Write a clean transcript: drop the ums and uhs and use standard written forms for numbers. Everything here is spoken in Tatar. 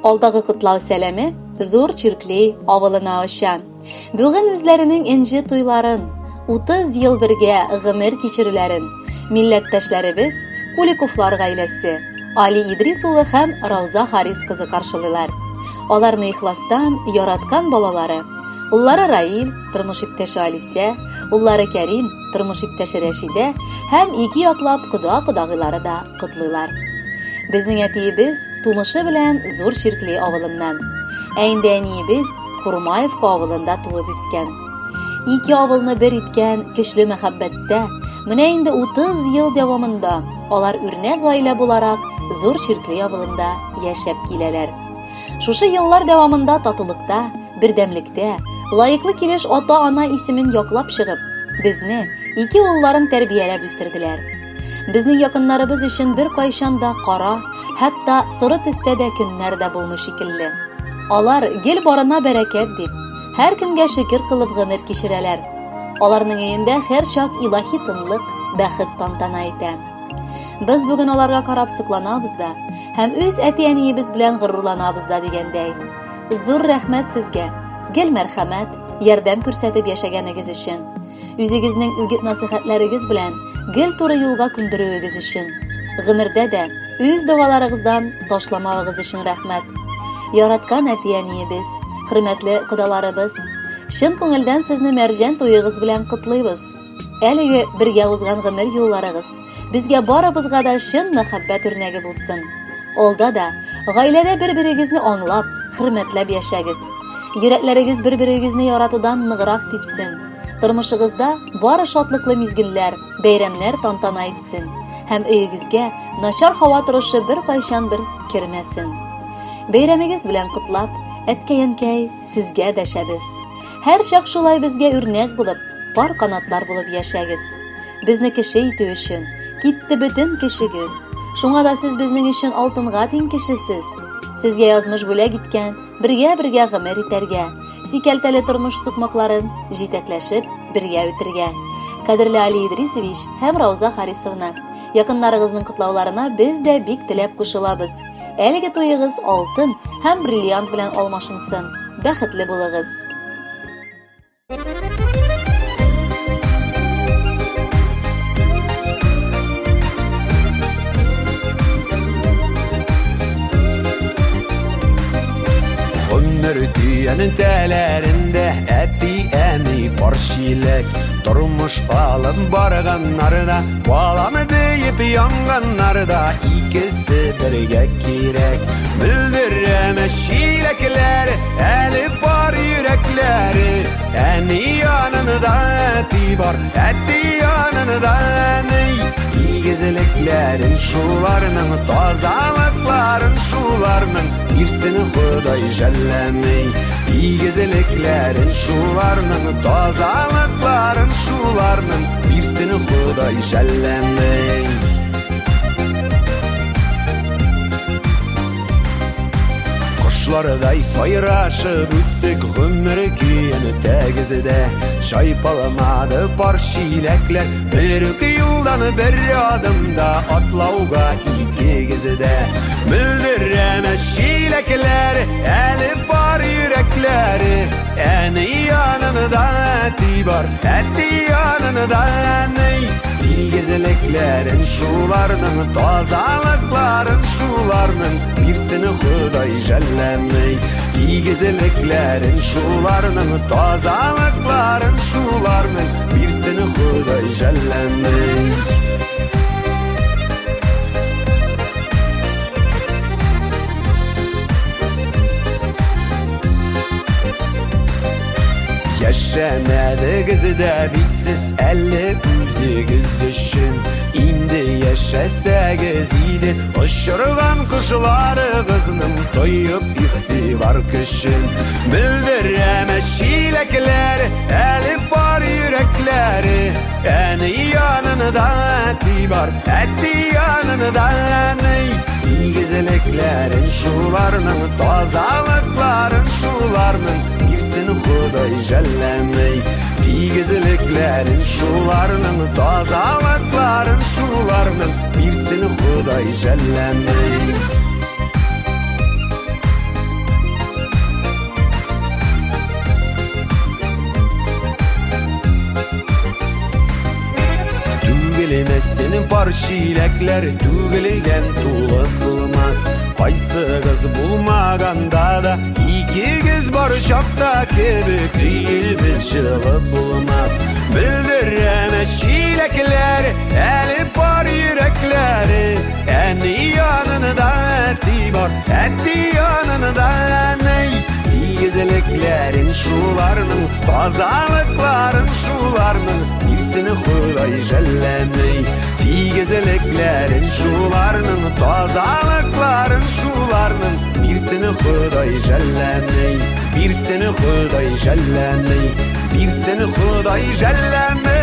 Алдагы котлау сәламе Зур Чиркли авылына оча. Бүген үзләренең энҗе туйларын, 30 ел бергә гомер кичерүләрен милләттәшләребез Куликовлар гаиләсе, Али Идрис улы һәм Рауза Харис кызы каршылыйлар. Аларны ихластан яраткан балалары, уллары Раил, тормыш иптәше Алисә, уллары Кәрим, тормыш иптәше Рәшидә һәм ике яклап кода-кодагыйлары да котлыйлар. Безнең әтиебез тумышы белән Зур Чиркли авылыннан. Ә инде әниебез Курмаевка авылында туып үскән. Ике авылны бер иткән көчле мәхәббәттә менә инде 30 ел дәвамында алар үрнәк гаилә буларак Зур Чиркли авылында яшәп киләләр. Шушы еллар дәвамында татулыкта, бердәмлектә, лаеклы килеш ата-ана исемен яклап чыгып, безне, ике улларын тәрбияләп үстерделәр. Безнең якыннарыбыз өчен беркайчан да кара, хәтта соры төстә дә көннәр дә булмый шикелле. Алар гел барына бәрәкәт дип, һәр көнгә шөкер кылып гомер кичерәләр. Аларның өендә һәрчак илаһи тынлык, бәхет тантана итә. Без бүген аларга карап сокланабыз да һәм үз әти-әниебез белән горурланабыз да дигәндәй. Зур рәхмәт сезгә, гел мәрхәмәт, ярдәм күрсәтеп яшәгәнегез өчен. Үзегезнең үгет-насыйхәтләрегез белән гел туры юлга күндерүегез өчен. Гомердә дә үз догаларыгыздан ташламавыгыз өчен рәхмәт. Яраткан әти-әниебез, хөрмәтле кодаларыбыз, чын күңелдән сезне мәрҗән туегыз белән котлыйбыз. Әлеге бергә узган гомер юлларыгыз безгә барыбызга да чын мәхәббәт үрнәге булсын. Алда да гаиләдә бер-берегезне аңлап, хөрмәтләп яшәгез. Йөрәкләрегез бер-берегезне яратудан ныграк типсен. Тормышыгызда бары шатлыклы мизгелләр, бәйрәмнәр тантана итсен һәм өегезгә начар һава торышы беркайчан бер кермәсен. Бәйрәмегез белән котлап, әткәй-әнкәй, сезгә дәшәбез. Һәрчак шулай безгә үрнәк булып, пар канатлар булып яшәгез. Безне кеше итү өчен китте бөтен көчегез. Шуңа да сез безнең өчен алтынга тиң кешесез. Сезгә язмыш бүләк иткән, бергә-бергә гомер итәргә, сикәлтәле тормыш сукмакларын җитәкләшеп, бергә үтергә. Кадерле Али Идрисович һәм Рауза Харисовна, якыннарыгызның котлауларына без дә бик теләп кушылабыз. Әлеге туегыз алтын һәм бриллиант белән алмашынсын. Бәхетле булыгыз! Гомер көянең тәләрендә әти-әни пар чиләк. Тормыш алып барганнарда, балам диеп янганнарда икесе бергә кирәк. Мөлдерәмә чиләкләр, әле бар йөрәкләре. Әни янында әти бар, әти янында әни. Игезлекләрен шуларның, тазалыкларын шуларның, бирсен Ходай жәлләми. Игезлекләрен шуларның, тазалыкларын шуларның, бирсен Ходай жәлләми. Кошлардай сайрашып үстек гомер көен тәгездә. Чайпалмады пар чиләкләр, бер үк юлдан бер адымда атлауга икегездә. Мөлдерәмә чиләкләр, әле бар йөрәкләре. Әни янында әти бар, әти янында әни. Игезлекләрен шуларның, тазалыкларын шуларның, бирсен Ходай жәлләми. Игезлекләрен шуларның, тазалыкларын шуларның, бирсен Ходай жәлләми. Яшәмәдегез дә бит сез әле үзегез өчен. Инде яшәсәгез иде, очырган кошларыгызның тоеп игътибар көчен. Мөлдерәмә чиләкләр, әле бар йөрәкләре. Әни янында әти бар, әти янында әни. Игезлекләрен шуларның, тазалыкларын шуларның, бирсен Ходай жәлләми. Игезлекләрен шуларның, тазалыкларын шуларның, бирсен Ходай жәлләми. Бирсен пар чиләкләр түгелгән тулы булмас. Кайсыгыз булмаганда да, икегез бар чакта кебек өебез җылы булмас. Белдерәм чиләкләр, әле пар йөрәкләре. Әни янында әти бар, әти янында әни. Игезлекләрен шуларның, тазалыкларын шуларның, бирсен Ходай жәлләмей. Игезлекләрен шуларның, тазалыкларын шуларның, бирсен Ходай жәлләмей. Бирсен Ходай жәлләмей. Бирсен Ходай жәлләмей.